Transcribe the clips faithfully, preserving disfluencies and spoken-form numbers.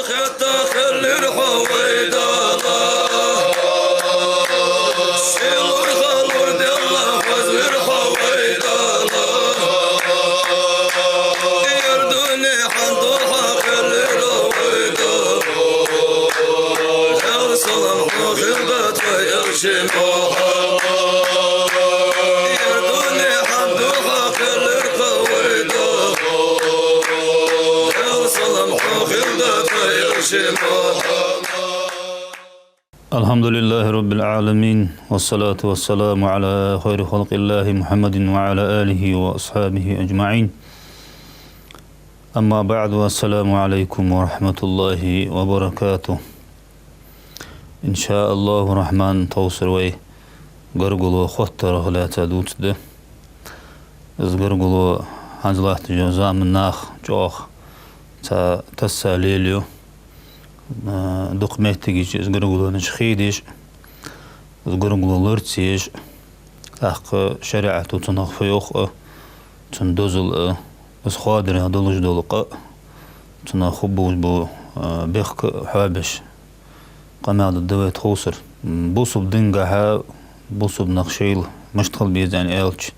Хетта хиллар хьо вай Дала, сий-лургӀа лораделла хозлар хьо вай Дала. Ер дунен хьан духьа хиллар хьо вай Дала, Даьла салам хьох хилда тха Элча Мухьаммад. Ер дунен хьан духьа хиллар хьо вай Дала, Даьла салам хьох хилда тха Элча Мухьаммад. الحمد لله رب العالمين، والصلاة والسلام على خير خلق الله محمد وعلى آله وأصحابه أجمعين. أما بعد، السلام عليكم ورحمة الله وبركاته. إن شاء الله الرحمن، тховсара вай гаргало хоттарах лаьца дувцаргда. Из гаргало хӀанз латтача заман наха чӀоагӀа цхьа тасса лелаю. Э, дукха моттигашка из гаргалонаш хедеш, из гаргало лорацаеш, тӀаккха шариӀато цунах фу йоах а, цун дозал а, из хоадарех долаш дола къа а, цунах хургболаш бола, э, бехк а хьоабеш, къамаьл дергда вай тховсара. М, бусалба дингахьа бусалба нах шоайла мишта хила беза аьнна аьлча,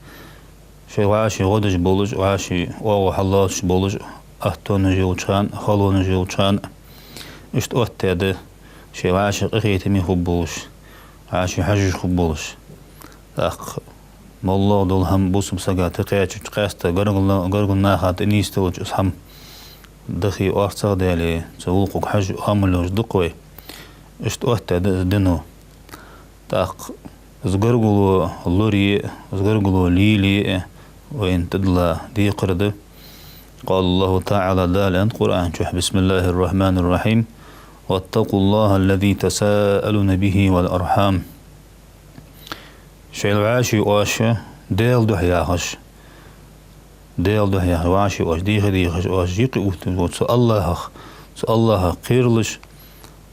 шоай вӀаший гӀо деш болаш, вӀаший оагӀув хьаллоацаш болаш, аттонаш йолча хана, халонаш йолча хана, иштта оттадаьд, шоай вӀаший къахетаме хургболаш, вӀаший хьожаш хургболаш. ТӀаккха моллагӀа дола хӀама бусалба сага тӀакхаьчача, къаьстта гаргара, гаргара наха тӀа нийсделча из хӀама, дахе орцагӀа даьле, цу гӀулакхага хьожаш Ӏамал йолаш да-кх вай. Иштта оттадаьд из дино. ТӀаккха из гаргало лорае а, из гаргало лелае а вайна тӀадилла декхар да. قال الله تعالى، Дала аьннад Къуръан чу: بسم الله الرحمن الرحيم، واتقوا الله الذي تساءلون به والأرحام. Шоайла вӀаший оаш Даьла духьа яхаш, Даьла духьа яхаш, вӀаший оаш дийха-дийхаш, оаш юкъе увтташ вола цу АллахӀах, цу АллахӀах кхералаш,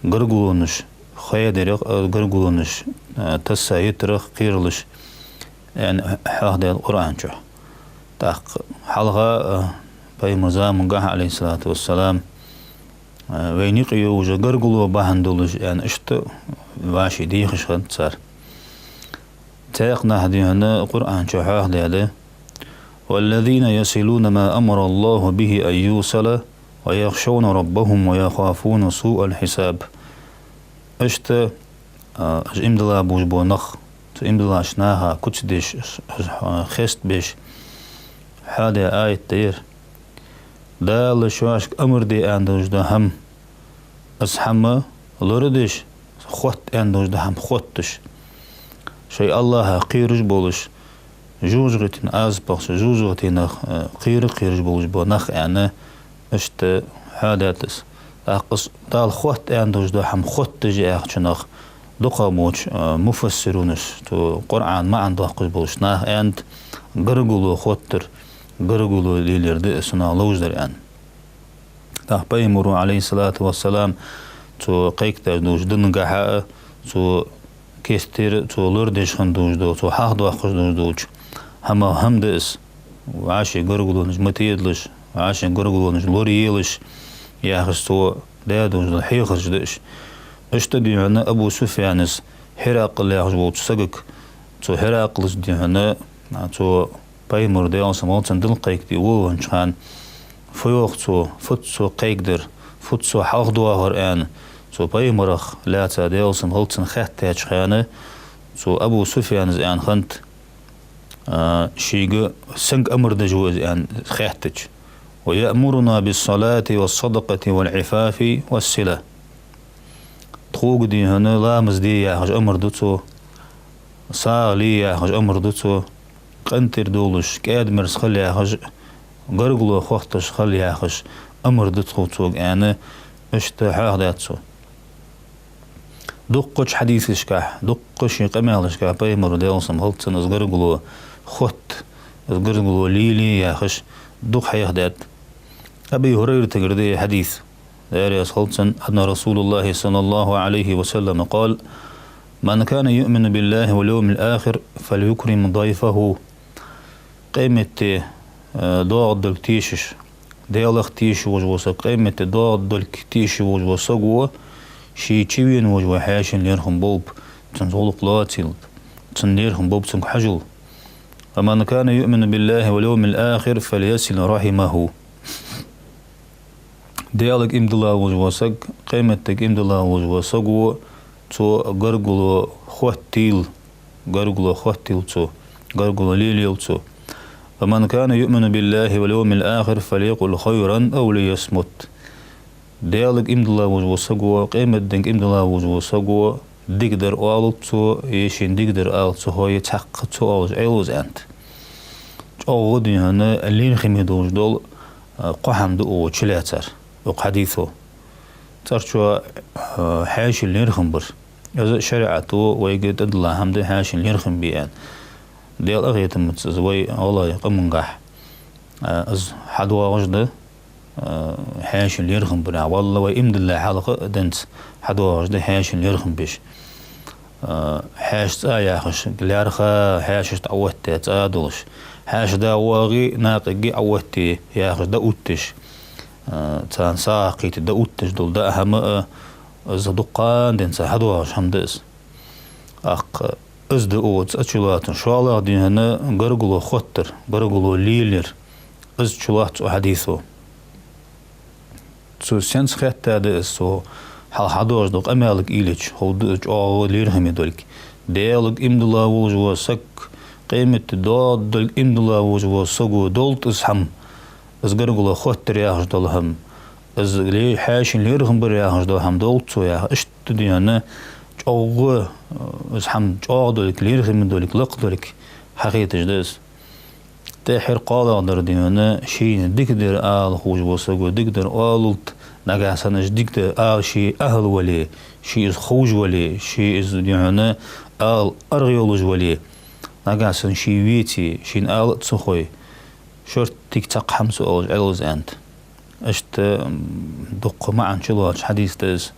гаргалонаш хоадарех, э, гаргалонаш, э, тасса йитарех кхералаш, аьнна, хьоахадаьд Къуръан чу. ТӀаккха хьалха, э, пайхамара замангахьа, عليه الصلاة والسلام, э, вайна юкъе йолаш гаргало бахьан долаш, аьнна, иштта вӀаший дехаш хиннад цар. Цхьаькханахьа дийхьа Къуръан чу хьоахадаьд: والذين يصلون ما أمر الله به أن يوصل ويخشون ربهم ويخافون سوء الحساب. Иштта, а, уж иман дилла болаш бола нах, цу иман диллача наха куц деш, уж, уж, а, хестабеш, хьоахадаь аят да ер. Дала шоашка амар даь аьнна долаш дола хӀама, из хӀама лорадеш, хотта аьнна долаш дола хӀама хотташ, шоай АллахӀах кхераш болаш, жожагӀатен Ӏазапах, жожагӀатенах, э, кхера а кхераш болаш бола нах, аьнна, иштта хьоахадаьд из. ТӀаккха из Дала хотта аьнна долаш дола хӀама хотташ яхачунах дукхагӀболча, э, муфассирунаша, цу Къуръан маӀан доаккхаш болча наха аьннад: гаргало хоттар, гаргало лелаяр да из, цунах ловш дар, аьнна. ТӀаккха пайхамаро, عليه الصلاة والسلام, цо кхайкадеш долча динагахьа а, цо кестера, цо лорадеш хинна долаш дола, цо хьалхадоаккхаш долаш долча хӀамах хӀама да из, вӀаший гаргалонаш ма тедалаш, вӀаший гаргалонаш лораелаш, яхаш цо даь долаш дола хьехараш да уж. Иштта дийхьа Абу Суфьяна Хьиракъл яхаш волча сагага, цу Хьиракълас дийхьа, цо пайхамар, Даьла салам хилда цунна, дила кхайкаде волавеннача хана, фу йоах цо, фуд цо кхайкадар, фуд цо хьалхадоахар, аьнна, цу пайхамарах лаьца, Даьла салам хилда цунна, хаьттача хана, цу Абу Суфьяна аьнна хиннад, а, шийга сенга амар деш ва из, аьнна, хаьттача. ويأمرنا بالصلاة والصدقة والعفاف والصلة. Тхога дийхьа ламаз де яхаш амар ду цо, сагӀа ле яхаш амар ду цо, къинтӀера довлаш, кӀаьда-мерза хила яхаш, гаргало хотташ хила яхаш амар ду тхога цо, аьнна, иштта хьоахадаьд цо. Дуккхача хьадисашкахь, дуккхача ший къамаьлашкахь пайхамаро, Даьла салам хилда цунна, из гаргало хотта, из гаргало лелае яхаш дукха хьоахадаьд. Аби Хурайратагара да ер хьадис, Даьла раьза хилва цунна: أن رسول الله صلى الله عليه وسلم قال: من كان يؤمن بالله واليوم الآخر فليكرم ضيفه. Къематди, э, доагӀаргдолга тешаш, Даьлах тешаш волаш вола саг, къематди доагӀаш долга тешаш волаш вола саго, ше чувена волаш вола хьаьший лерхӀам болба, цунца гӀулакх лоацийла, цун лерхӀам болба цунга хьажол. «ومن كان يؤمن بالله واليوم الآخر فليصل رحمه». Даьлага иман дилла волаш вола саг, къематдийга иман дилла волаш вола саго, цо гаргало хоттийла, гаргало хоттийла цо, гаргало лелайойла цо. «ومن كان يؤمن بالله واليوم الآخر فليقل خيرا أو ليصمت». Даьлага иман дилла волаш вола саго, къематдийга иман дилла волаш вола саго, дикадар оалалда цо, е шийна дикадар ала ца хой, цхьаккха ца оалаш Ӏеллаза аьннад. ЧӀоагӀа дийна лерхӀаме долаш дола, а, кхо хӀама да укхо чулоацар, укх хьадисо. ЦӀерчо, а, хьаьший лерхӀам бар. Из шариӀато вайга тӀадилла хӀама да хьаьший лерхӀам бе аьнна. Даьла къахетамца из вай гӀалгӀай къамангахь, а, из хьадоагӀаш да, а, хьаьший лерхӀам бар. Валлахӏи, вай иман диллале хьалха денз хьадоагӀаш да хьаьший лерхӀам беш. А, хьаьша цӀа яхаш, лаьрхӀа хьаьшашта Ӏооттадаь цӀа долаш. Хьаьша да воагӀе, накъаге Ӏооттае яхаш дӀаоттадеш. А, царна сагӀа кхийтта дӀаоттадеш дола даа хӀама а, из дуккха денз хьадоагӀаш хӀама да из. ТӀаккха из да укх цӀа чулоацар. ШоллагӀа дийна гаргало хоттар, гаргало лелаяр. Из чулоац укх хьадисо. Цо сенца хеттад из, цо хьалха хьадоагӀаш дола къамаьлага уйла йича, ховргда из чӀоагӀа лерхӀаме долга. Даьлага иман дилла волаш вола саг, къематди доагӀаш долга иман дилла волаш вола саго долда из хӀама, из гаргало хоттар яхаш дола хӀама, из ле-, хьаьший лерхӀам бар яхаш дола хӀама долда цо яхаш. Иштта дийна чӀоагӀа, э, из хӀама чӀоагӀа долга, лерхӀаме долга, лакха долга хьахеташ да из. ТӀеххьара кхоалагӀдар дийна, шийна дикадар ала ховш вола саго дикадар оалалда, нагахьа санна из дикадар ала ше ахӀал вале, ше из ховш вале, ше из дийна ала аргӀа йолаш вале, нагахьа санна ше веце, шийна ала а ца хой, шортига цхьаккха хӀама ца оалаш Ӏеллаза аьннад. Иштта, м, дуккха маӀан чулоаца хьадис да из.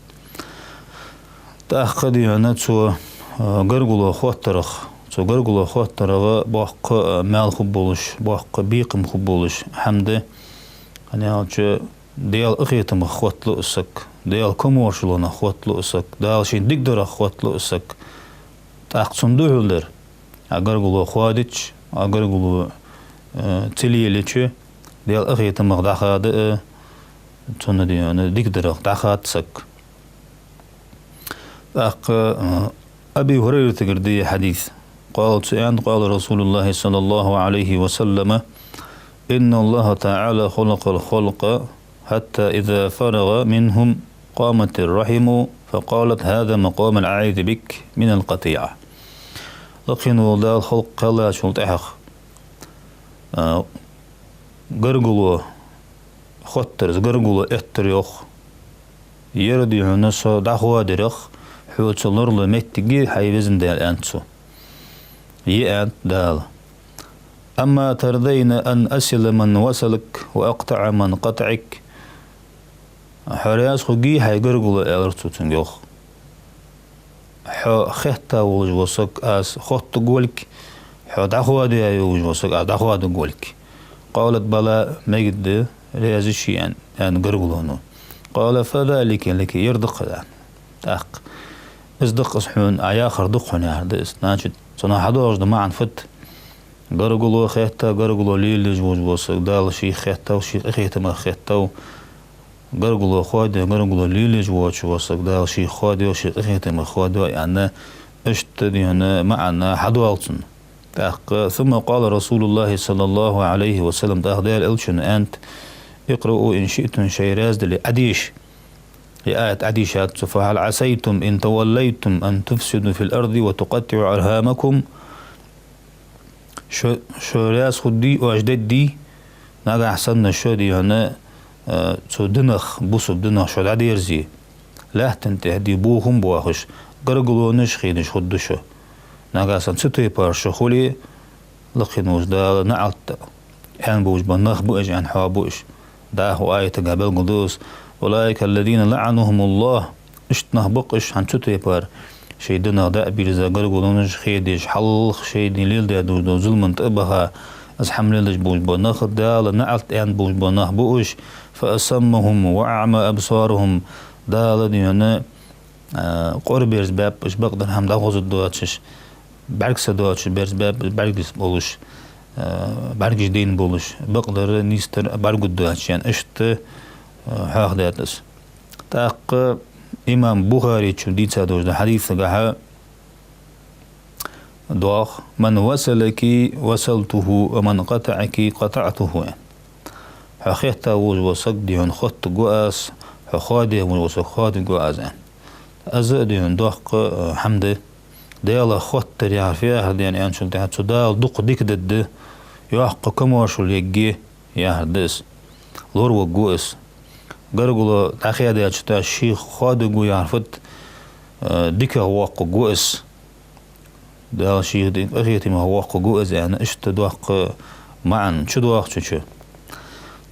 ТӀаккха дийна цо, а, гаргало хоттарах, цо гаргало хоттарах боккха, а, маьл хургболаш, боккха бекхам хургболаш хӀама да. ХӀана аьлча, Даьла къахетамах хотталу из саг, Даьла комаьршалонах хотталу из саг, Дала шийна дикадарах хотталу из саг. ТӀаккха цунна духьал дар. Ӏа гаргало хоадича, Ӏа гаргало, э, ца лелайича, Даьла къахетамах дӀахада, э, цунна дийна дикадарах дӀахад саг. ТӀаккха, э, Аби ХӀурайратагара да ер хьадис. قال, цо аьннад, قال رسول الله صلى الله عليه وسلم: إن الله تعالى خلق الخلق حتى إذا فرغ منهم قامت الرحم فقالت: هذا مقام العائذ بك من القطيعة. Лакхе вола Дала халкъ кхеллачул тӀехьагӀа, а, гаргало хоттар, из гаргало эттар йоах. Ер дийна со дӀахоадир йоах, хьо ца лоралу моттиг, хӀай везан Даьла, аьннад цо. Е аьннад Дала: أما ترضين أن أصل من وصلك وأقطع من قطعك؟ Хьо раьза хургвий, хӀай гаргало, аьлар цо цунга йоах. Хьо хетта волаш вола саг аз хоттаргволга, хьо дӀахоадаяь волаш вола саг аз дӀахоадергволга. قالت: بلى, мегаргда, раьза ва ше, аьнна, аьннад гаргалоно. قال: فذلك لك, ер да-кх, аьнна. ТӀаккха из да-кх из хьона, Ӏа яхар да-кх хьона яхар да из. Значит, цунах хьадоагӀаш да маӀан фуд? Гаргало хетта, гаргало лелаеш волаш вола саг, Дала шийх хеттав, ший къахетамах хеттав. Гаргало хоадеш, гаргало лелаеш воацаш вола саг, Дала шийх хоадайо, ший къахетамах хоадайо, аьнна, иштта дийна маӀан хьадоал цунна. ТӀаккха, ثم قال رسول الله صلى الله عليه وسلم, тӀаккха Даьла Элчано аьннад: اقرؤوا إن شئتم, шоай раьза дале, Ӏодеша. Ер аят Ӏодийшад цо: فهل عسيتم إن توليتم أن تفسدوا في الأرض وتقطعوا أرحامكم. Шо, шо раьза хургдий, оаш дергдий, нагахьа санна шо дийна, э, цу динах, бусалба динах шо дӀадерзе, лаьттан тӀа дий бохам боахаш, гаргалонаш хедеш хургда шо. Нагахьа санна цу тайпара шо хуле, лакхе волча Дала наӀалт аьнна болаш бола нах ба уж, аьнна хьоахабу уж. ДӀахо аятагахь белгалду из: أولئك الذين لعنهم الله. Иштта нах ба-кх уж, хӀанз цу тайпара шоай динах дӀа а бийрза, гаргалонаш хедеш, хьалха шоай дин леладаь долаш дола зулам тӀа а баха, из хӀама леладеш болаш бола нах, Дала наӀалт аьнна болаш бола нах ба уж, فأصمهم وأعمى أبصارهم, Дала дийна, а, къора берза баьб уж, бакъдар хӀама дӀахозаргдоацаш, бӀаргса доацаш берза баьб уж, бӀаргса болаш, а, бӀаргаш дайна болаш, бакъдар, нийсдар бӀаргагургдоацаш, яьнна, иштта, а, хьоахадаьд из. ТӀаккха имам Бухарийчо дийца долаш да хьадисагахьа, доагӀа: من وصلك وصلته ومن قطعك قطعته, аьнна. Хьо хетта волаш вола саг дийна хоттаргва аз, хьо хоаде волаш вола саг хоадергва аз, аьнна. Из а дийна доккха, э, хӀама да. Даьлах хоттар яхар фу яхар да аьнна, аьнначул тӀехьа, цу Дала дукха дика дергда, йоккха камаьршал ергья яхар да из. Лоравергва из. Гаргало дӀахаьдаьчул тӀехьа ше хоадергва яхар фуд, э, дикагӀа воаккхаргва из. Дала шийх дин къахетамах воаккхаргва из, аьнна, иштта доккха маӀан чудоагӀа цу чу.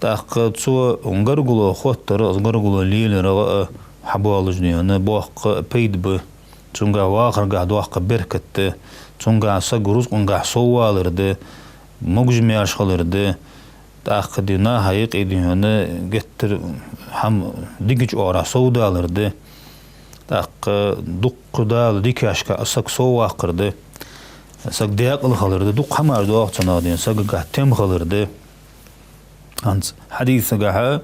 ТӀаккха цо гаргало хоттарах а, гаргало леларах а хьабоалаш дийна боккха пайда ба. Цунгахьа вахаргахьа доккха беркат да, цунгахьа саг рузкъангахьа соввалар да, могаш-маьрша хилар да, тӀаккха дийна наха юкъе дийна геттара хӀама дикача оагӀорахьа совдалар да, тӀаккха дуккха Дала дикашка саг совваккхар да, саг даькъала хилар да, дуккха хӀамаш доагӀа цунах дийна, сагагахьа тем хилар да. ХӀанз хьадисагахьа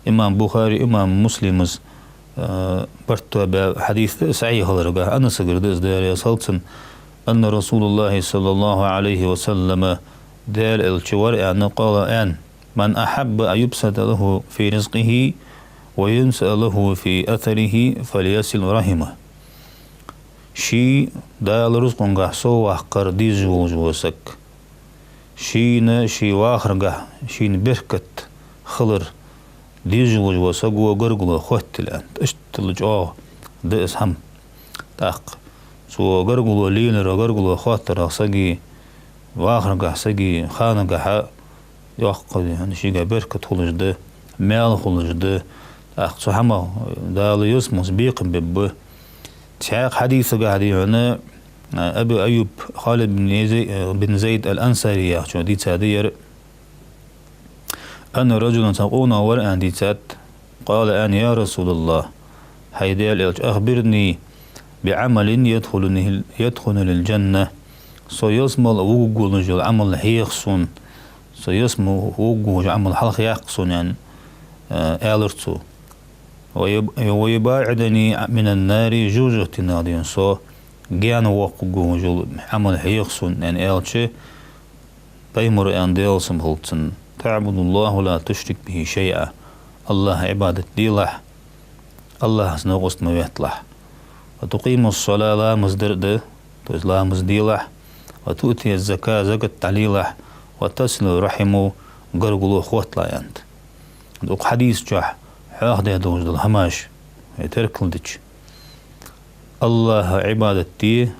имам Бухари, имам Муслима, э, барт тоабаь хьадис да, сахьихь хиларагахьа, Анасагара да из, Даьла раьза хилва цунна, أن رسول الله صلى الله عليه وسلم, Даьла Элча вар аьнна, قال, аьннад: من أحب أن يبسط له في رزقه وينسأ له في أثره فليصل رحمه. Ший Дала рузкъангахьа совваккхар дезаш волаш вола саг, шийна ший вахаргахьа шийна беркат хилар дезаш волаш вола саго гаргало хоттийла, аьннад. Иштта чӀоагӀа да из хӀама. ТӀаккха цо гаргало леларах, гаргало хоттарах сага вахаргахьа, сага ханагахьа йоккха дийна шийга беркат хулаш да, маьл хулаш да. ТӀаккха цу хӀамах Дала ялсмале бекхам бергба. Цхьаькха хьадисагахьа дийна, Аби Айюб Халид бин Зай-, бин Зайд ал-Ансари яхачо дийца да ер. أن رجلا, цхьа къонах вар аьнна дийцад, قال, аьннад: يا رسول الله, хӀай Даьла Элча, أخبرني بعمل يدخلني، يدخلني الجنة. Со ялсмале вугаргволаш йола Ӏамал хьеха сона, со ялсмале вугаргволаш йола Ӏамал хьалхаяккха сона, аьнна, э, аьлар цо. ويب-، ويباعدني من النار, жожагӀатенах дийна со гаьна воаккхаргволаш йола Ӏамал хьеха сона, аьнна, аьлча, Пайхамара аьннад, Даьла салам хилда цунна: تعبد الله لا تشرك به شيئا. АллахӀа Ӏибадат делахь, АллахӀаца новкъост ма ветталахь. وتقيم الصلاة, ламаз дар а да, то есть ламаз делахь, وتؤتي الزكاة, закат дӀалелахь, وتصل الرحم, гаргало хотталахь, аьннад. Укх хьадиса чухь хьоахадаь долаш дола хӀамаш, э, теркалдича, АллахӀа Ӏибадат де,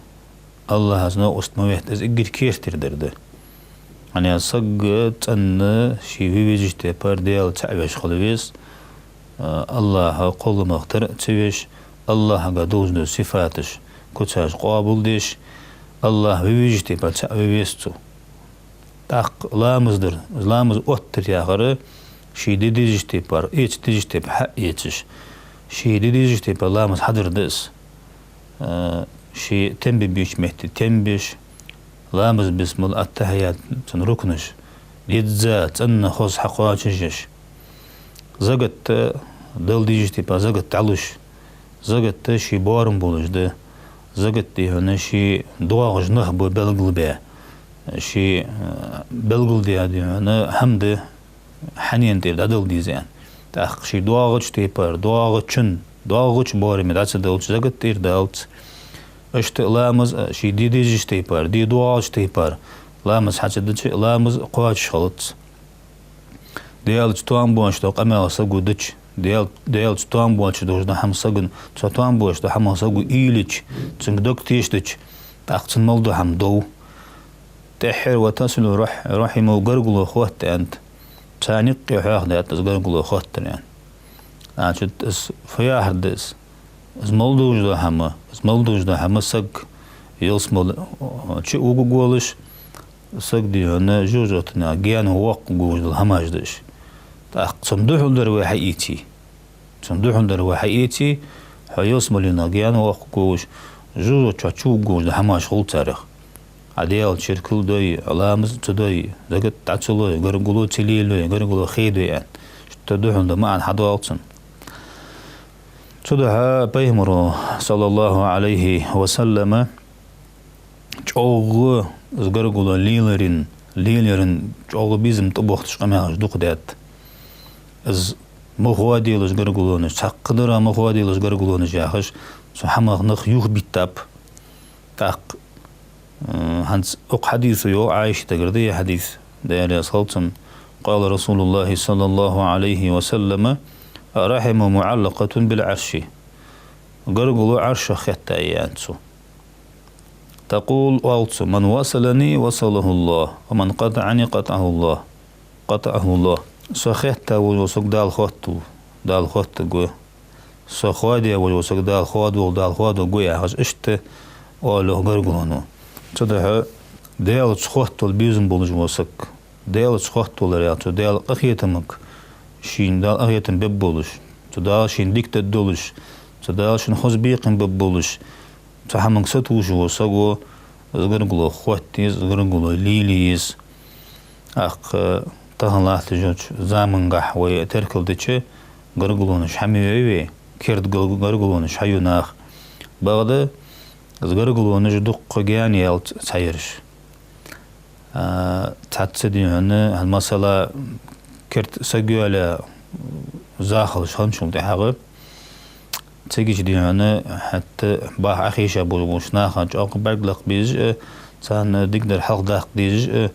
АллахӀаца новкъост ма ветта, из эггара керттера дар да. ХӀана аьлча саг цӀена ше ве везача тайпара Даьла цаӀ веш хила веза, а, АллахӀа кхолламах тара а ца веш, АллахӀага долаш дола сифаташ куцаш къоабалдеш, АллахӀ ве везача тайпара цаӀ ве веза цо. ТӀаккха ламаз дар, ламаз оттар яхар, ше де дезача тайпара, эца дезача тайпара хьаэцаш, ше де дезача тайпара ламаз хьадар да из. Э, ше тем бе безача метте тем беш, ламаз бисмал, аттахьият, цун рукнаш деза, цӀена хоза хьакхоачашъеш. Закат дала дезача тайпара закат дӀалуш. Закат ший боарам болаш да. Закат дий хьона ший доагӀаш нах ба белгалбаь. Ший, э, белгалдаь дий хьона хӀама да, хьанна тӀера дӀадала деза аьнна. ТӀаккха ший доагӀача тайпара, доагӀачун, доагӀача боараме дӀа ца далча, закат тӀера далац. Иштта ламаз а ший де дезача тайпара, де доагӀача тайпара ламаз хьа ца дича, ламаз кхоачаш хилац. Даьлаца тоам боацаш дола къамаьл саго дича, Даьл-, Даьлаца тоам боацаш долаш дола хӀама сагана, цу тоам боацаш долча хӀамах саго уйла йича, цунга дог тешадича, тӀаккха цунна мел дола хӀама дов. ТӀеххьара وتصل الرح-, الرحم, гаргало хотта аьннад. Царна юкъе хьоахадаьд из гаргало хоттар аьнна. Значит, из фу яхар да из? Из мел долаш дола хӀама, из мел долаш дола хӀама саг ялсмале чу а вугаргволаш, Саг, дий хьона, жожагӀатенах гаьна воаккхаргволаш дола хӀамаш да уж. ТӀаккха цунна духьалдар вай хьаэций. Цунна духьалдар вай хьаэций, хьо ялсмале гаьна воаккхаргволаш, жожагӀате чу вугаргволаш дола хӀамаш хул царех. Ӏа Даьла ширк дой, Ӏа ламаз ца дой, закат дӀа ца лой, гаргало ца лелой, гаргало хедой аьнна. Иштта духьалдар ма аьнна хьадоал цунна. Цудухьа Пайхамаро, саллаллахӀу Ӏалайхи ва саллама, чӀоагӀа из гаргало лелаярна, лелаярна чӀоагӀа безам тӀабохкаш къамаьлаш дукха даьд. Из ма хоаделаш гаргалонаш, цхьаккха дара ма хоаделаш гаргалонаш яхаш, цу хӀамах нах юхабиттаб. ТӀаккха, э, хӀанз укх хьадисо йоах, Ӏайшатагара да ер хьадис, Даьла раьза хилва цунна: قال رسول الله صلى الله عليه وسلم: الرحم معلقة بالعرش. Гаргало Ӏаршах хетта я, аьннад цо. تقول, оал цо: من وصلني وصله الله، ومن قطعني قطعه الله، قطعه الله. Со хетта волаш вола саг Дала хоттаву, Дала хоттаргва. Со хоаде волаш вола саг Дала хоадаву, Дала хоадавергва яхаш, иштта оал йоах гаргалоно. Цудухьа Даьлаца хоттавала безам болаш вола саг, Даьлаца хоттавалар яхар цо Даьла къахетамага, шийна Дала къахетам бергболаш, цу Дала шийна дика дергдолаш, цу Дала шийна хоза бекхам бергболаш, цу хӀаманга сатувсаш вола саго, из гаргало хотта еза, из гаргало лелае еза. ТӀаккха тахан латташ йолча замангахь вай теркалдича, гаргалонаш хьа ма йой вай, керда гар-, гаргалонаш хьаю наха. Бакъда из гаргалонаш дуккха гаьна яьлча цхьаераш. А, цхьацца, дий хьона, хӀанз масала, керда саг йоалае захалаш хинначул тӀехьагӀа, цига, дий хьона, хӀаьта баха Ӏохайша болаш болча наха чӀоагӀа бӀарг лакха безаш а, царна дикадар хьалхадаккха дезаш а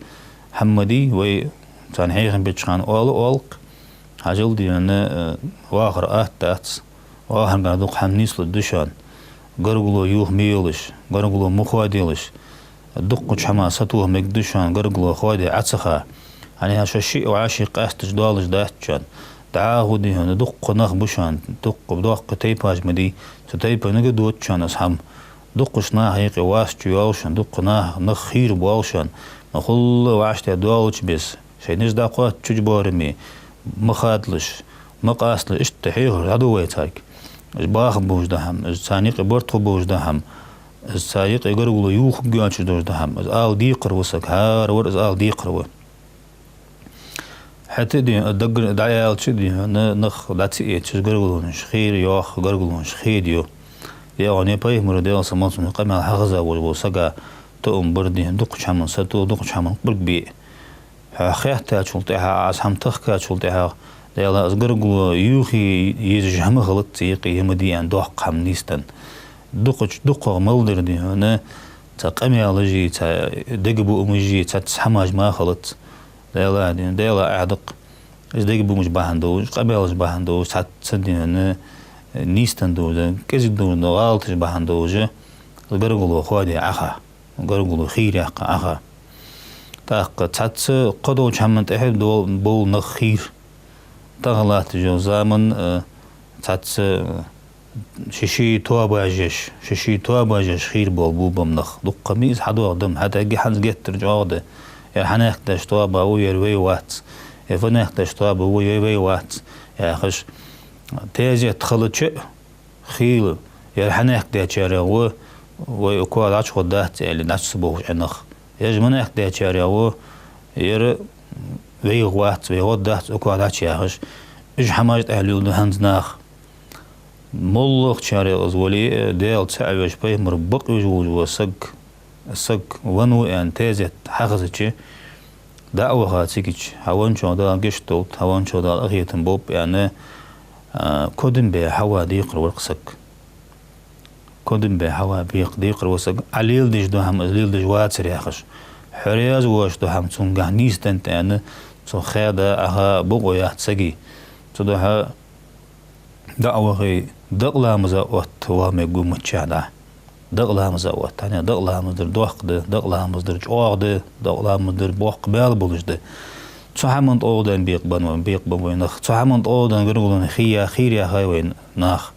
хӀама ма дий, вай царна хьехам беча хана оал а оал-кх. Хьажал, дий хьона, э, вахар атта дац. Вахаргахь дукха хӀама нийслургда шоана. Гаргало юха ма елаш, гаргало ма хоаделаш. Дуккхача хӀамах сатоха мегаш да шоана, гаргало хоаде Ӏа ца ха. ХӀана аьлча шо шиъ вӀаший къаьсташ доалаш дац шоана. ДӀахо, дий хьона, дуккха нах ба шоана, дуккха доккхий тайпаш ма дий, цу тайпанага дода шоана из хӀама. Дуккхача наха юкъе вас чуйоал шоана, дуккха нах, нах хийра боал шоана. Ма хулла вӀаштӀехьа доалача беса, шоай низ дӀакхоачача боараме, ма хадалаш, ма къасталаш, иштта хьехар дӀаду вай царга. Уж баха болаш дола хӀама, уж царна юкъе барт хургболаш дола хӀама, уж царна юкъе гаргало юхаргйоацаш долаш дола хӀама, из ала декхар ва саг, хӀара вар из ала декхар ва. ХӀаьта а, дий хьона, даггара дӀааьлча, дий хьона, нах дӀа ца эцаш гаргалонаш хера йоах, гаргалонаш хедаю. Яхаш, Пайхамара, Даьла салам хилда цунна, къамаьл хьахеза волаш вола сага тоам бар, дий хьона, дуккхача хӀаман сатоха, дуккхача хӀаман къург бе. Хьо хеттачул тӀехьагӀа, из хӀама тахкачул тӀехьагӀа, Даьла, из гаргало юхае езаш хӀама хилац цу юкъе, е ма дий аьнна доккха хӀама нийсденна. Дукхача, дукхагӀа мел дар, дий хьона, цхьа къамаьлаши, цхьа дегабуамаши, цхьацца хӀамаш мара хилац. Даьла, дий хьона, Даьла Ӏаьдакх. Из дегабуамаш бахьан долаш, къамаьлаш бахьан долаш, цхьацца, дий хьона, нийсденна долаш, кӀезига долаш дола гӀалаташ бахьан долаш, из гаргало хоаде Ӏа ха. Гаргало хийра яккха Ӏа ха. ТӀаккха цхьацца кхыдолча хӀаман тӀехьа дол-, бола нах хийра. Тахан латташ йола заман, э, цхьацца, э, ший-ший тоабаш еш, ший-ший тоабаш еш хийра бола бубам нах. Дуккха ма из хьадоагӀа да-м, хӀаьта а хӀанз геттара чӀоагӀа да. Ер хьанехк деш тоаба ва, ер вай вац. Ер фанехк деш тоаба ва, ер вай вац. Яхаш, тезет хилча а, хийла, ер хьанехк дечарех ва, вай укх дӀачугӀоргдац аьле, дӀа ца бохаш Ӏа нах. Ер манехк дечарех ва, ер вайх вац, вай гӀоргдац укх дӀачу яхаш. Уж хӀамаш тӀехьа лелду хӀанз наха. МоллагӀчарех из вале а, Даьла цаӀ веш, Пайхамар бакъвеш волаш вола саг, саг веннав аьнна тезет хьахезача, дӀа а ваха цигача, хьавенначох Дала гешт долда, хьавенначох Дала къахетам болба аьнна, а, кодам бе хьава декхар вар-кх саг. Кодам бе хьава бекх-, декхар ва саг, Ӏа леладеш дола хӀама из леладеш вацар яхаш. Хьо раьза воацаш дола хӀама цунгахь нийсденнад аьнна, цу хада Ӏаха бокъо яц сага. Цудухьа дӀа а вахе, дакъа ламаза отта ваха мегаш ва миччахьа дӀа. Дакъа ламаза отта. ХӀана? Дакъа ламаз дар доккха да, дакъа ламаз дар чӀоагӀа да, дакъа ламаз дар боккха бала болаш да. Цу хӀаман тӀа оха ден бекъабенна вай, бекъабенна вай нах. Цу хӀаман тӀа оха ден гаргалонаш хий-, хийра яхай вай наха.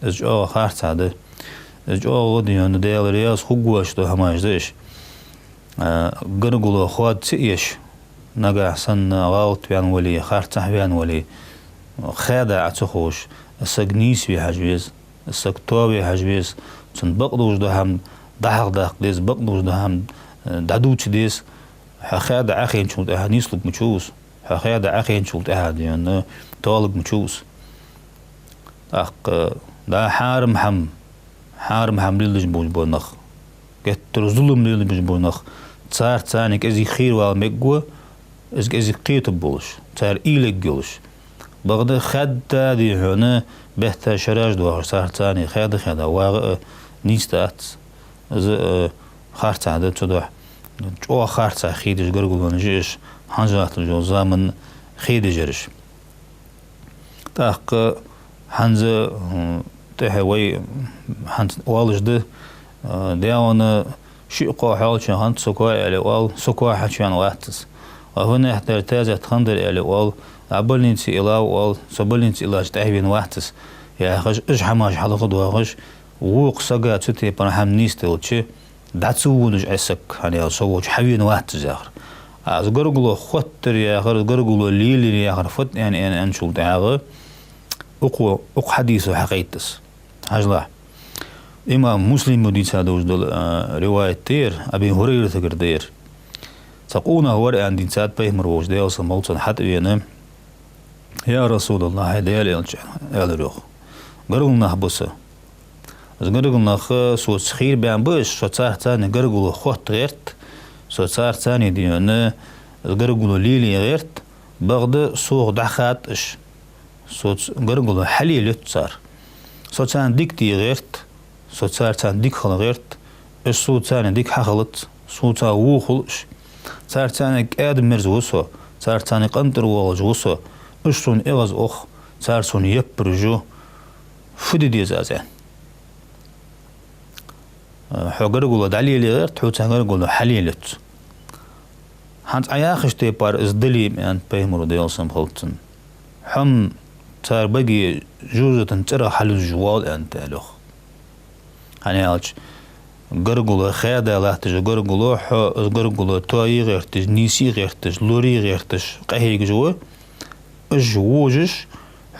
Из чӀоагӀа харцахьа да. Из чӀоагӀа, дий хьона, Даьла раьза хургвоацаш дола хӀамаш да уж. А, гаргало хоадаца еш, нагахь санна гӀалат ваьнна вале, харцахьа ваьнна вале, хаьда Ӏа ца ховш, саг нийса ве хьажа веза, саг тоаве хьажа веза, цунна бакъдолаш дола хӀама дӀахьалхадаккха деза, бакъдолаш дола хӀама, э, дӀадувца деза. Хьо хаьда Ӏохайначул тӀехьагӀа нийслургвац из. Хьо хаьда Ӏохайначул тӀехьагӀа, дий хьона, тоалургвац из. ТӀаккха, да, хьарам хӀама, хьарам хӀама леладеш болаш бола нах, геттара зулам леладеш болаш бола нах, царца цхьана кӀезига хийра вала мегаргва, из кӀезига кхетаргболаш, цар уйла ергйолаш. Бакъда хаьда, дий хьона, бетта шераш доахаш, царца цхьана хаьда-хаьда вагӀа а нийса дац. Из, э, харцахьа да цудухьа. ЧӀоагӀа харцахьа хедеш гаргалонаш я уж, хӀанз латташ йола заман хедеш яраш. ТӀаккха хӀанз, м, тӀехьа вай хӀанз оалаш да, э, даьван шиъ-кхоъ хьоалча хиннад, со коа аьле оал, со коа хьачувена вац из. Ва фуннахьа тара таьзет хиннадар аьле оал, а больнице илав оал, со больнице илача тӀехьавена вац из. Яхаш, уж хӀамаш хьалха доахаш, вокха сага цу тайпара хӀама нийсделча, дӀа ца водаш Ӏа саг, хӀана аьлча со волча хьавена вац из яхар. А из гаргало хоттар яхар, из гаргало лелаяр яхар фуд аьнна, аьнна, аьнначул тӀехьагӀа, укхо, укх хьадисо хьакхайт из. Хьажалахь. Имам Муслима дийца долаш дола, а, риваят да ер, Аби ХӀурайратагара да ер. Цхьа къонах вар аьнна дийцад, Пайхамар волча, Даьла салам хилда цунна, хьатӀавена: «Я РасулаллахӀ, хӀай Даьла элча, — аьлар йоах, — гаргара нах ба са. Из гаргара нах, соца хийра баьнна ба уж, со царца цхьана гаргало хотта гӀерт, со царца цхьана, дий хьона, из гаргало лелае гӀерт, бакъда сох дӀахад уж. Соца гаргало хьалелац цар. Со царна дика де гӀерт, со царца цхьана дика хила гӀерт, уж соца цхьана дика хьахилац, соца вохалва уж. Царца цхьана кӀаьда-мерза ва со, царца цхьана къинтӀера воалаш ва со, уж сона эгӀаз ох, цар сона яппараш ю. Фу де деза аз?» — аьнна. Хьо гаргало дӀалелае гӀерт, хьоца гаргало хьалелац. ХӀанз Ӏа яхача тайпара из дале, аьннад Пайхамаро, Даьла салам хилда цунна, хьо-м цар баге жожагӀатен цӀерах хьаллуш воал, аьннад, аьлар йоах. ХӀана аьлча, гаргало, хаьда латташ йола гаргало, хьо из гаргало тоае гӀерташ, нийсъе гӀерташ, лорае гӀерташ къахьегаш ва, уж вожаш,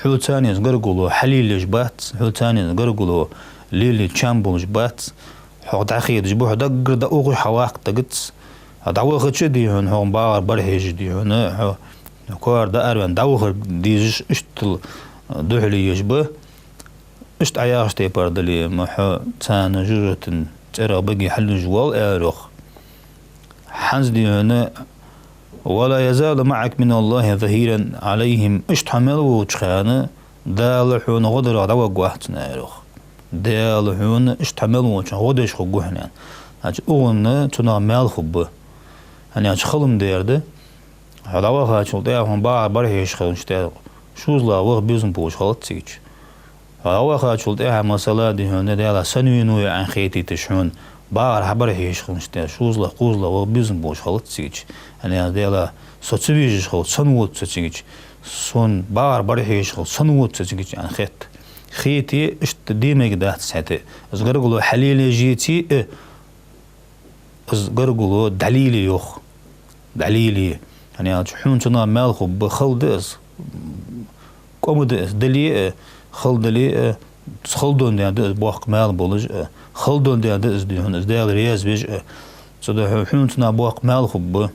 хьоца цхьана из гаргало хьалелаеш бац, хьоца цхьана из гаргало лелае чам болаш бац, хьох дӀахедаш ба, хьо даггара дӀаухаш хьаваккха дагац. Хьо дӀавахача, дий хьона, хьох багӀар бӀарахьежаш, дий хьона, хьо коара дӀаараваьнна дӀавахар дезаш, иштта духьале еш ба. Иштта Ӏа яхача тайпара дале, ма хьо царна жожагӀатен цӀерах баге хьаллуш воал, аьлар йоах. ХӀанз, дий хьона: «ولا يزال معك من الله ظهيرا عليهم». Иштта хьо мел волча хана Дала хьона гӀо дарах дӀаваргвац цунна, аьлар йоах. Дала хьона иштта хьо мел волча хана гӀо деш хургва хьона, аьнна. Значит, укхунна цунах маьл хургба. ХӀана аьлча, хала-м дар да. Хьо дӀавахачул тӀехьагӀа хьона багӀар бӀарахьежаш хилча, шозлагӀа ваха безам болаш хилац цига. Хьо дӀавахачул тӀехьагӀа, масала, дий хьона, Даьлахь, сенна венав аьнна хетийташ хьона багӀар хьабӀарахьежаш хилча, шозлагӀа, кхозлагӀа ваха безам болаш хилац цига. ХӀана аьлча, Даьлахь, со ца везаш хилча, сенна вода со цига, сона багӀар бӀарахьежаш хилча, сенна вода со цига аьнна хет. Хете, иштта де мегаргдац хӀаьта. Из гаргало хьалелаеш еце, э, из гаргало дӀалелае, йоах. ДӀалелае. ХӀана аьлча, хьона цунах маьл хургба, хала да из, кӀома да из, дале а, хала дале а, хала долга да из боккха маьл болаш а, хала долга да из, дий хьона, из Даьла раьза веш а. Цудухьа хьона цунах боккха маьл хургба.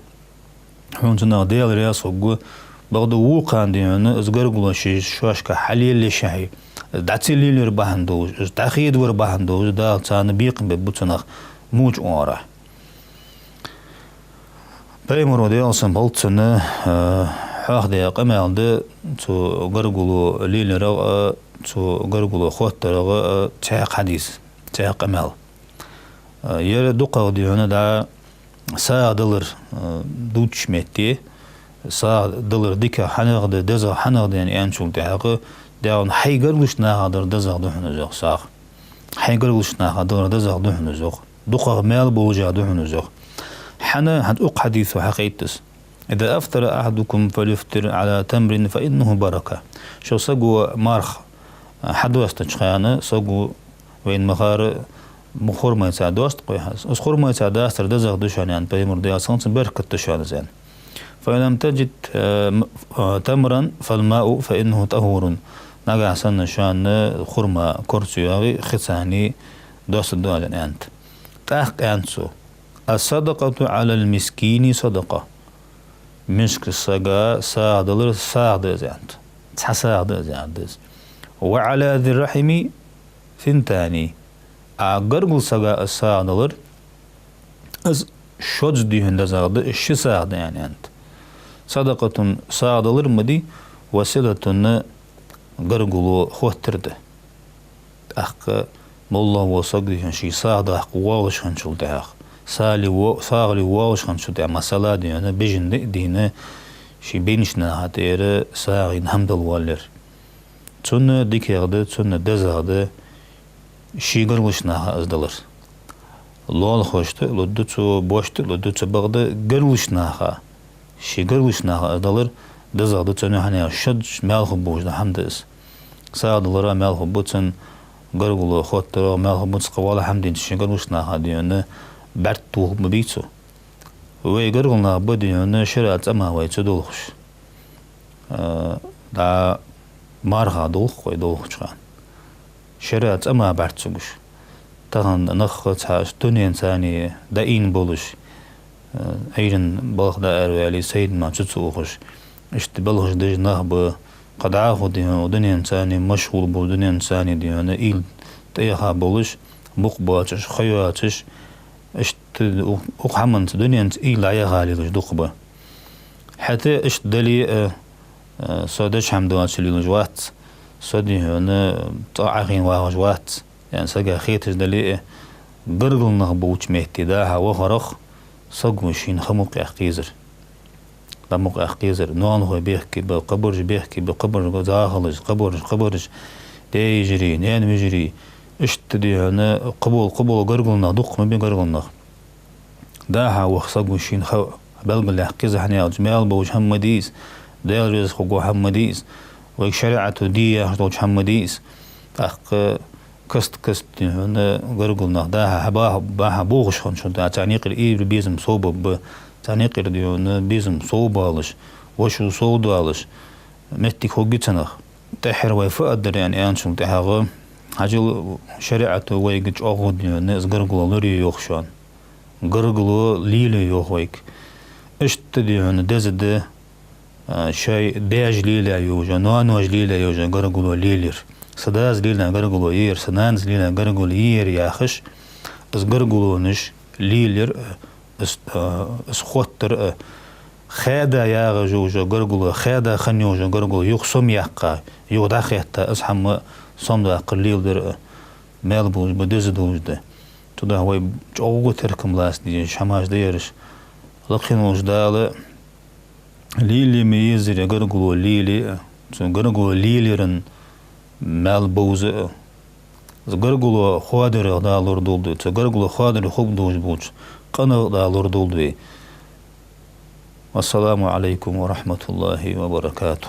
Хьона цунах Даьла раьза хургва. Бакъда вокхарна, дий хьона, из гаргало шоаш шоашка хьалелаешшехь, из дӀа ца лелаяр бахьан долаш, из дӀахедавар бахьан долаш, Дала царна бекхам бергба цунах моча оагӀорахьа. Пайхамаро, Даьла салам хилда цунна, э, хьоахадаь къамаьл да цу гаргало лелаярах а, цу гаргало хоттарах а цхьаькха хьадис, цхьаькха къамаьл. Э, ер дукхагӀа, дий хьона, дӀа сагӀа далар, э, дувцача метте, сагӀа далар дикагӀа хьанагӀа да, дезагӀа хьанагӀа да аьнначул тӀехьагӀа, даьван хьай гаргарча нахах дар дезагӀа да хьона из, йоах, сагӀа. Хьай гаргарча нахах далар дезагӀа да хьона из, йоах. ДукхагӀа маьл болаш а да хьона из, йоах. ХӀана, хӀанз укх хьадисо хьакхайт из: «إذا أفطر أحدكم فليفطر على تمر فإنه بركة». Шо саго марха хьадоастача хана, саго, вайна ма харра, Мо хурмайца доастар-кх вай хьа из. Из хурмайца дастар дезагӀа да шоана, аьннад Пайхамара, Даьла салам хилда цунна, беркат да шоана из, аьнна. فإن لم تجد, э, м-, э, تمرا فالماء فإنه طهور. Нагахь санна шоана хурма кора ца йоагӀе, хица хьа доастаргда, аьннад. ТӀаккха аьннад цо: الصدقة على المسكين صدقة. Мискача сага сагӀа далар сагӀа да из, аьннад. Цхьа сагӀа да из, аьннад, из. وعلى ذي الرحم ثنتان. А гаргарча сага из сагӀа далар, из шозза дийхьа дезагӀа да, из ши сагӀа да, аьнна, аьннад. صدقة — сагӀа далар ма дий, وصلة — гаргало хоттар да. ТӀаккха моллагӀа вола саг дийхьа ший сагӀа даккха воаллаш хинначул тӀехьагӀа, сагӀали во-, сагӀали воаллаш хинначул тӀехьагӀа, масала, дийхьа бежан ди а дийна, ший бийнача наха тӀера сагӀийна хӀама дала воаллар. Цунна дикагӀа да, цунна дезагӀа да ший гаргарча наха из далар. Лоалахошта а лургда цо, бошта а лургда цо, бакъда гаргарча наха, ший гаргарча наха из далар дезагӀа да цунна, хӀана аьлча шозза маьл хургболаш дола хӀама да из. СагӀа далара маьл хургба цунна, гаргало хоттара маьл хургба цунна, кхы вола хӀама дийна ший гаргарча наха, дийхьа, бӀарг тохаргба, бий цо. Вай гаргара нах ба, дийхьа, шера цӀа ма вай ца долхаш. Э, дӀа марха долх вай долхача хана. Шера цӀа ма бӀарг ца гуш. Тахан нах цхьа дуненца дӀаийна болаш, э, Ӏуйрийна балха дӀаараваьле, сайна мара цу ца ухаш, иштта балхаш деш нах ба, кхы дӀахо, дийхьа, дуненца машгӀул болаш, дуненца, дийхьа, уйла тӀаяха болаш, мукъа боацаш, ха йоацаш, иштта укх, укх хӀаманца, дуненца уйла дӀаяха лелаш дукха ба. ХӀаьта иштта дале а, э, со деча хӀама доацаш лелаш вац, со, дийхьа, цӀагӀа Ӏохайна вагӀаш вац, аьнна сага хеташ дале а, гаргара нах болча метте дӀа-хьа вахарах саго шийна ха мукъаяккха езар. ДӀа мукъаяккха езар. Ноанахой бехке ба, кхыбараш бехке ба, кхыбараш захалаш, кхыбараш, кхыбараш, даь-йижарий, наьна-вежарий. Иштта, дийхьа, кхыбола, кхыбола гаргара нах дукха ма бий, гаргара нах. ДӀа-хьа ваха саго шийна ха белгалъяккха еза, хӀана аьлча маьл болаш хӀама ма дий из, Даьла раьза хургвола хӀама ма дий из, вайга шариӀато де яхаш долча хӀама ма дий из. ТӀаккха каст-каста, дийхьа, гаргара нах дӀа-хьа ба-, бахьа бохаш хинначул тӀехьагӀа, царна юкъера ийрча безам совбаргба, царна юкъера, дийхьа, безам совбалаш, вошал совдоалаш, моттиг хургья цунах. ТӀеххьара вай фу аргдар аьнна аьнначул тӀехьагӀа, хьажал, шариӀато вайга чӀоагӀа, дийхьа, из гаргало лорае йоах шоана. Гаргало лелае йоах вайга. Иштта, дийхьа, деза да, а, шоай даьша лелаяь йола, ноаноша лелаяь йола гаргало лелаяр. Са дас лелаяь гаргало яр, са нанас лелаяь гаргало яр яхаш, из гаргалонаш лелаяр, а, из, а, из хоттар, а, хаьда ягӀаш йола гаргало, хаьда хинна йола гаргало юха сомаяккха, юха дӀахетта, из хӀама сомадаккхар леладар, а, маьл болаш ба, деза долаш да. Цудухьа вай чӀоагӀа теркам лаца дезаш хӀамаш да ераш. Лакхе волча Дала лелае ма еззара гаргало лелае, цу гаргало лелаяран маьл бовза. Из гаргало хоадарах дӀа лорадолда вай, цу гаргало хоадарах хургдолаш болча къинах дӀа лорадолда вай. والسلام عليكم ورحمة الله وبركاته.